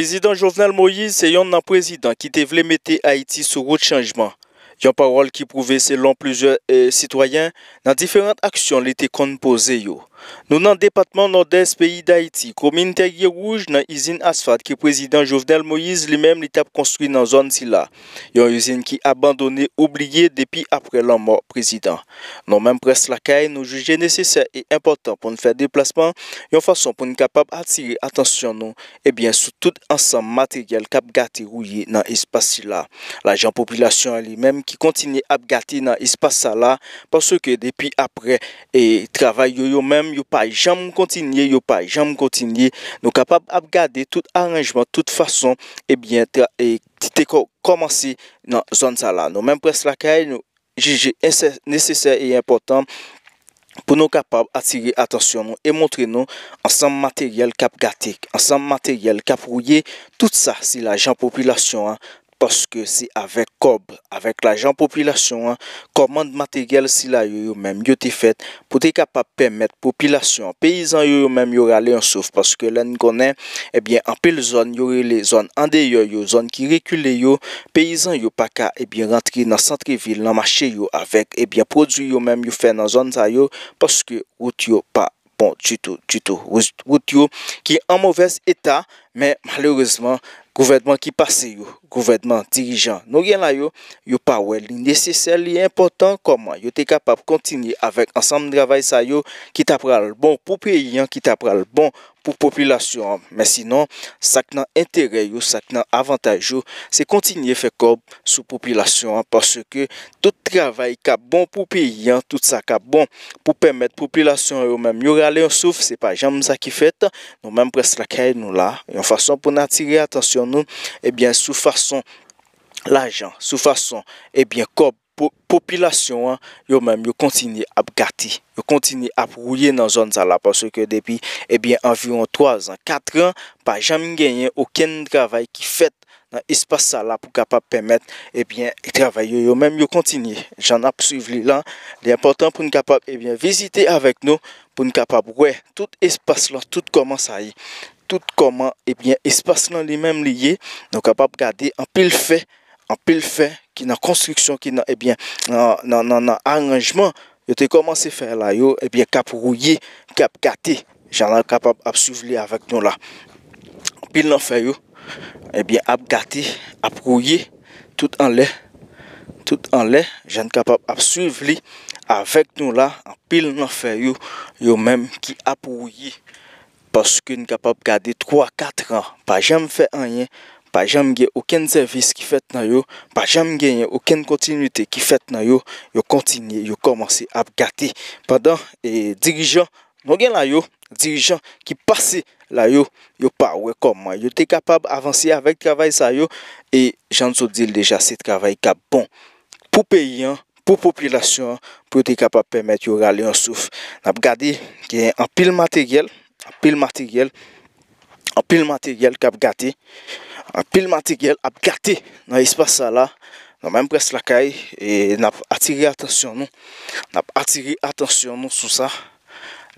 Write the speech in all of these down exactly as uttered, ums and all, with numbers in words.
Prezidan Jovenel Moïse se yonn nan prezidan ki te vle mete Ayiti sou wout chanjman. Yon pawòl ki pwouve selon plizyè, eh, sitwayen nan diferan aksyon li te konn poze yo. Nou nan depatman Nòdès peyi Dayiti, komin Tèryewouj, nan izin asfalt ke prezidan Jovenel Moïse li menm li t ap konstwi nan zòn sila. Yon izin ki abandone, oubliye depi apre lanmò prezidan. Nou menm près lakay, nou jije nesesè e enpòtan pou n fè deplasman yon fason pou n kapab atire atansyon nou, ebyen, sou tout ansanm materyèl k ap gate wouye nan espas sila. Lajan popilasyon an li menm ki kontinye ap gate nan espas sala, paske depi apre, e, travay yo, yo menm, yo pa janm kontinye, yo pa janm kontinye. Nou kapab ap gade tout aranjman, tout fason, ebyen, tra-, e, ki te kò-, kòmanse nan zòn sala. Nou menm près lakay, nou jije ensè-, nesesè e enpòtan pou nou kapab atire atansyon nou e montre nou ansanm materyèl k ap gate, ansanm materyèl k ap wouye, tout sa se lajan popilasyon an, paske se avèk kòb, avèk lajan popilasyon an, kòmand materyèl sila yo, yo menm, yo te fèt pou te kapab pèmèt popilasyon an, peyizan yo, yo menm, yo rale yon souf, paske lè n konnen, ebyen, anpil zòn, yo rele zòn andeyò yo, zòn ki rekile yo, peyizan yo pa ka, ebyen, rantre nan santrevil, nan mache yo, avèk, ebyen, pwodui yo menm yo fè nan zòn sa yo, paske wout yo pa bon ditou, ditou. Wout, wout yo ki an movèz eta, men malerezman, gouvènman ki pase yo, gouvènman dirijan nou gen la yo, yo pa wè li nesesè, li enpòtan kòman yo te kapab kontinye avèk ansanm travay sa yo ki ta pral bon pou peyi an, ki ta pral bon pou popilasyon an. Men sinon, sa k nan enterè yo, sa k nan avantaj yo, se kontinye fè kòb sou popilasyon an, paske tout travay k ap bon pou peyi an, tout sa k ap bon pou pèmèt popilasyon yo menm yo rale yon souf, se pa janm sa ki fèt. Nou menm près lakay nou la, yon fason pou n atire atansyon nou, ebyen, sou fason lajan, sou fason, ebyen, kòb po-, popilasyon an, yo menm, yo kontinye ap gate, yo kontinye ap wouye nan zòn sa la, paske depi, ebyen, anviwon twa zan, kat an, pa janm genyen okenn travay ki fèt nan espas sa la pou kapab pèmèt, ebyen, travay yo, yo menm, yo kontinye. Jan n ap swiv li la, li enpòtan pou n kapab, ebyen, vizite avèk nou, pou n kapab wè tout espas lan, tout kòman sa ye, tout kòman, ebyen, espas lan li menm li ye. Nou kapab gade anpil fè, anpil fè ki nan konstriksyon, ki nan, ebyen, nan, nan, nan, nan aranjman yo te kòmanse fè la yo, ebyen, k ap wouye, k ap gate. Jan n ap kapab ap swiv li avèk nou la. Anpil nan fè yo, ebyen, ap gate, ap wouye, tout anlè, tout anlè. Jan n kapab ap swiv li avèk nou la, anpil nan fè yo, yo menm ki ap wouye. Paske n kapab gade twa, kat an, pa janm fè anyen, pa janm gen okenn sèvis ki fèt nan yo, pa janm genyen okenn kontinite ki fèt nan yo, yo kontinye, yo kòmanse ap gate. Pandan, e, dirijan nou gen la yo, dirijan ki pase la yo, yo pa wè kòman yo te kapab avanse avèk travay sa yo, e jan n sot di l deja, se travay k ap bon pou peyi an, pou popilasyon an, pou yo te kapab pèmèt yo rale yon souf. N ap gade, gen anpil materyèl, anpil materyèl, anpil materyèl k ap gate, anpil materyèl ap gate nan espas sa la. Nou menm près lakay, e n ap atire atansyon nou, n ap atire atansyon nou sou sa.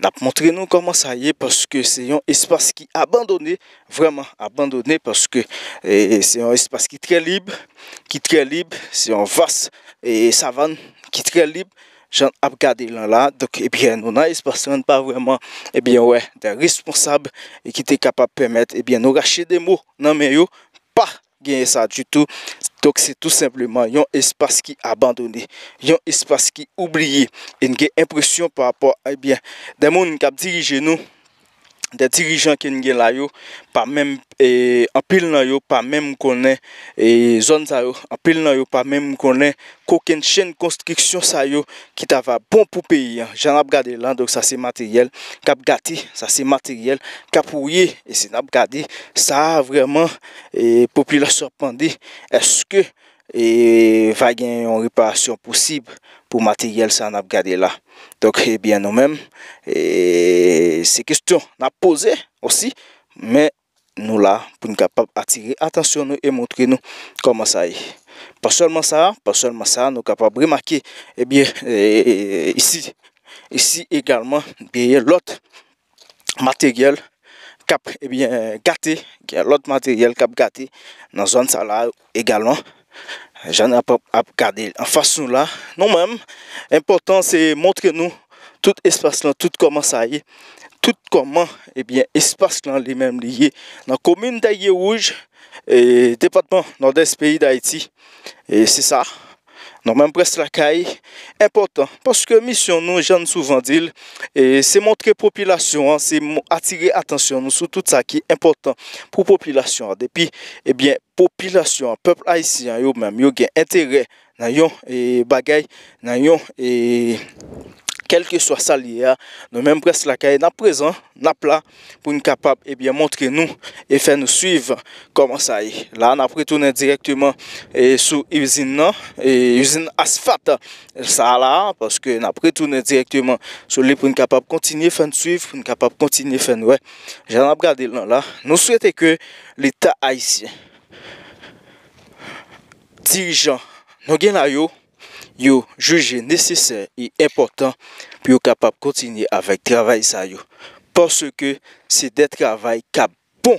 N ap montre nou kòman sa ye, paske se yon espas ki abandone, vrèman abandone, paske, e, se yon espas ki trè lib, ki trè lib, se yon vas, e, savann ki trè lib, jan n ap gade lan la. Donk, ebyen, nou nan espas lan, n pa vrèman, ebyen, wè, de responsab, e ki te kapab pèmèt, ebyen, nou rache de mo nan men yo, pa genyen sa ditou. Donk, se tou senpleman yon espas ki abandone, yon espas ki oubliye. E n gen enpresyon pa rapò, ebyen, de moun k ap dirije nou, de dirijan ke n gen la yo, pa menm, e, anpil nan yo pa menm konnen, e, zòn sa yo, anpil nan yo pa menm konnen kokenn chenn konstriksyon sa yo ki ta va bon pou peyi an. Jan n ap gade lan, donk sa se materyèl k ap gate, sa se materyèl k ap wouye, e si n ap gade, sa a vrèman, e, popilasyon ap mande, èske, e, va gen yon reparasyon posib pou materyèl sa a n ap gade la? Donk, ebyen, nou menm, e, se kesyon n ap poze osi, men nou la pou n kapab atire atansyon nou e montre nou kòman sa ye. Pa sèlman sa, pa sèlman sa, nou kapab remake, ebyen, e, isi, isi egalman, genyen lòt materyèl k ap, ebyen, gate, gen lòt materyèl k ap gate nan zòn sa la egalman. Jan n ap, ap gade anfas nou la, nou menm, enpòtan se montre nou tout espas lan, tout kòman sa ye, tout kòman, ebyen, espas lan li menm li ye nan komin Tègyewouj, e, depatman Nòdès peyi Dayiti. E se sa, nou menm Près Lakay, enpòtan, paske misyon nou, jan n souvan di l, e, se montre popilasyon an, se mo-, atire atansyon nou sou tout sa ki enpòtan pou popilasyon an. Depi, ebyen, popilasyon an, pèp ayisyen an yo menm, yo gen enterè nan yon, e, bagay, nan yon, e, kèlkeswa sa l ye a, nou menm Près Lakay, n ap prezan, n ap la pou n kapab, ebyen, montre nou e fè nou swiv kòman sa ye. La, n ap retounen dirèkteman, e, sou izin nan, e, izin asfalt sa a la, paske n ap retounen dirèkteman sou li pou n kapab kontinye fè n swiv, pou n kapab kontinye fè n wè. Jan n ap gade l lan la, nou swete ke Leta ayisyen, dirijan nou gen la yo, yo jije nesesè e enpòtan pou yo kapab kontinye avèk travay sa yo. Paske se de travay k ap bon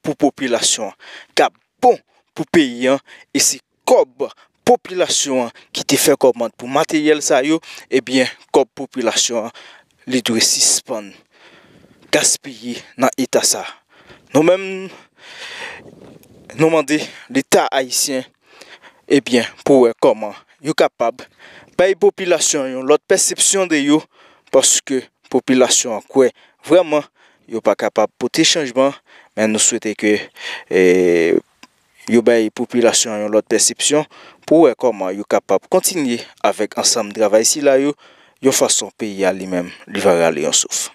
pou popilasyon an, k ap bon pou peyi an, e se kòb popilasyon an ki te fè kòmand pou materyèl sa yo, ebyen, kòb popilasyon an, li dwe sispann gaspiye nan eta sa. Nou menm, nou mande Leta ayisyen, ebyen, pou wè kòman yo kapab bay popilasyon an yon lòt pèsepsyon de yo, paske popilasyon an kwè vrèman yo pa kapab pote chanjman, men nou swete ke, e, yo bay popilasyon an yon lòt pèsepsyon pou wè kòman yo kapab kontinye avèk ansanm travay sila yo, yon fason peyi a li menm, li va rale yon souf.